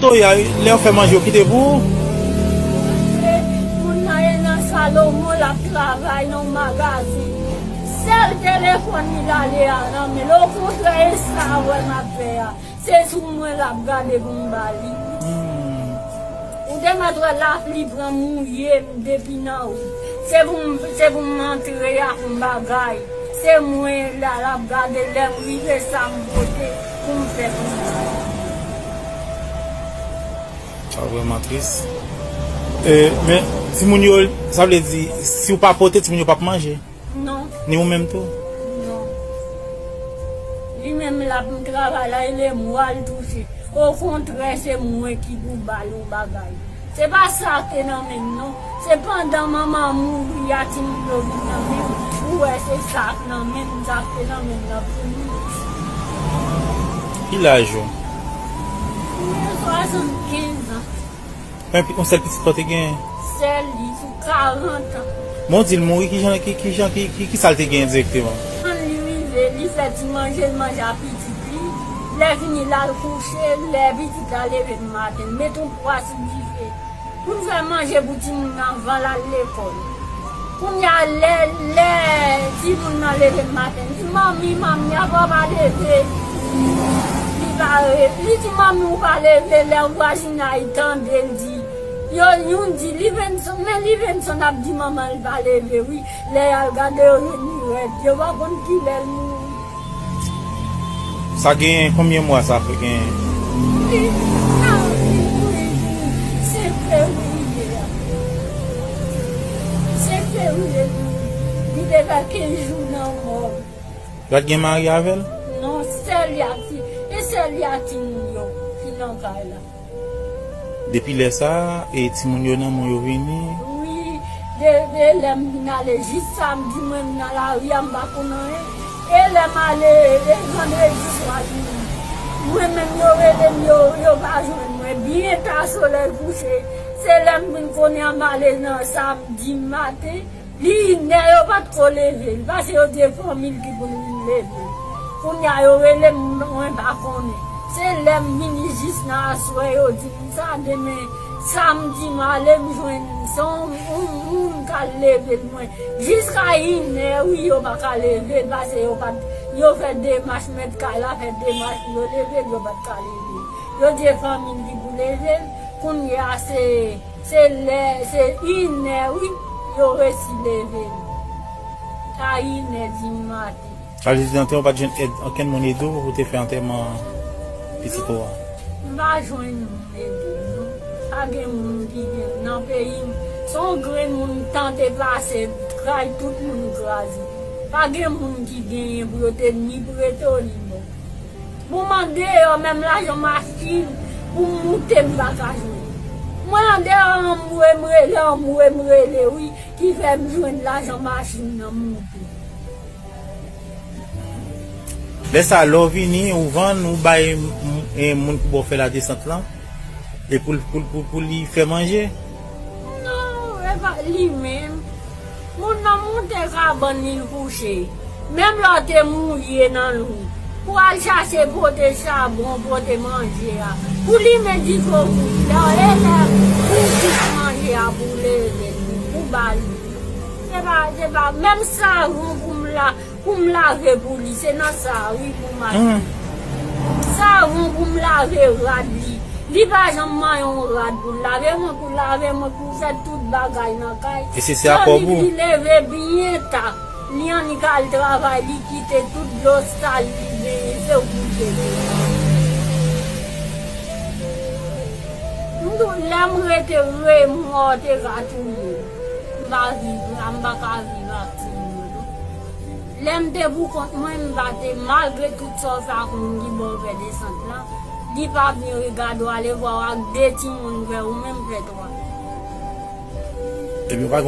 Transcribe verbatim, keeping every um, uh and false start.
Toya, lè yo fè manje, yo kite pou ou? Moun nan ye nan Salomon, l ap travay nan yon magazin. Sèl telefòn li l ale a nan men l. Okontrè, e sa a wè m ap fè a. Se sou mwen l ap gade pou m ba li. Hmm. Ou te mèt wè lapli pran mouye m depi nan wout. Se pou m, se pou m antre a pou m bagay. Se mwen la l ap gade lè m rive sa m pote pou m fè pou m. Sa vrèman tris. E, men, timoun yo, sa vle di, si w pa pote, timoun yo p ap manje? Non. Ni ou menm tou? Non. Li menm l ap travay la, e le mwa l touche. Okontrè, se mwen ki pou ba l yon bagay. Se pa sa k te nan men m, non. Se pandan manman mouri a timoun yo vin nan men m, ou wè se sa k nan men m, sa k te nan men m nan pou li. Ki laj ou? Mwen gen swasannkenz an. Yon pi-, yon sèl pitit pa w te genyen? Sèl li, sou karant an. Men w di l mouri, ki jan, ki, ki jan, ki, ki, ki sa l te genyen direkteman? Ann li rive, li fè ti manje, l manje a pitit li. Lè fini, l al kouche, lè pitit la leve maten, l met yon pwa sou dife. Pou l fè manje pou timoun nan anvan l al lekòl. Kounye a, lè, lè timoun nan leve maten, li di, "Manmi, manmi, apa w pa leve?" Li pa re-, li di, "Manmi, ou pa leve." Lè vwazinay tande l di, yo, youn di, "Livenson, men Livenson ap di manman l pa leve, wi." Lè y al gade, yo jwenn li rèd. Yo pa konn kilè l mouri. Sa gen konbyen mwa sa fè gen? Li, li mouri senk fevriye a. Senk fevriye li mouri. Li te fè kenz jou nan mòg. Yo pa t gen mari avè l? Non, sèl li ak ti, e sèl li ak timoun yo ki nan kay la. Depi lè sa a, e timoun yo nan men w yo vini? Wi, de, de lè m vin ale jis samdi, mwen m nan lari a, m pa konn anyen. E lè m ale, e vandredi swa vini. Mwen menm, yo rele m, yo, yo pa jwenn mwen. Byen ta, solèy kouche, se lè m vin konnen an, m ale nan samdi maten. Li inè, yo pa t ko leve l, paske yo di e fanmi l ki pou l vin leve l. Kounye a, yo rele m, mwen pa konnen. Se lè m vini jis nan aswè, yo di m sa, demen samdi m ale, m jwenn se yon, yon moun k al leve l mwen. Jiska inè, wi, yo pa ka leve l, paske yo pa t, yo fè demach, mèt kay la fè demach pou yo leve l, yo pa t ka leve l. Yo di e fanmi l ki pou leve l, kounye a se Se lè, se inè, wi, yo resi leve m. A inè di maten. Sa vle di, antre, ou pa t jwenn èd, okenn moun ede w pou te fè antèman pitit ou a? M pa jwenn moun ede m, non. Pa gen moun ki gen nan peyi m. Se yon grenn moun tan te pase, kay tout moun kraze. Pa gen moun ki genyen pou yo te ni prete w, ni ba w. Pou m andeyò, menm lajan machin pou m moute, m pa ka jwenn. Mwen andeyò, anmwe m rele, anmwe m rele, wi, ki fè m jwenn lajan machin nan moute. Lè sa, lè w vini, ou vann, ou bay m, m, e, moun pou ba w fè ladesant lan, e pou l, pou l, pou, pou li fè manje? Non, e pa li menm. Moun nan moute kabann li, l kouche. Menm lè w te mouye nan lou, pou al chache pote chabon, pote manje a, pou limen dife w pou li, lè, e lè pou w kwit manje a, pou w leve l, pou w ba li. Se pa, se pa, menm savon pou m la, pou m lave pou li, se nan sa, wi, pou m achte. Hmm. Savon pou m lave rad li. Li pa janm manyen yon rad pou l lave, mwen pou lave, mwen pou fè tout bagay nan kay. E se, se a kòb ou? Li leve byen ta. Li annik al travay, li kite tout dlo sal li benyen, se ou ki te. M tou, lè m rete remò te ka touye m. M pa viv la, m pa ka viv ak timoun yo tou. Lè m te pou kont mwen, m pa te, malgre tout sa w fè ak moun ki ba w fè desant lan, li pa byen regade w, alevwa w ak de timoun fè ou menm fè twa. Epi w pa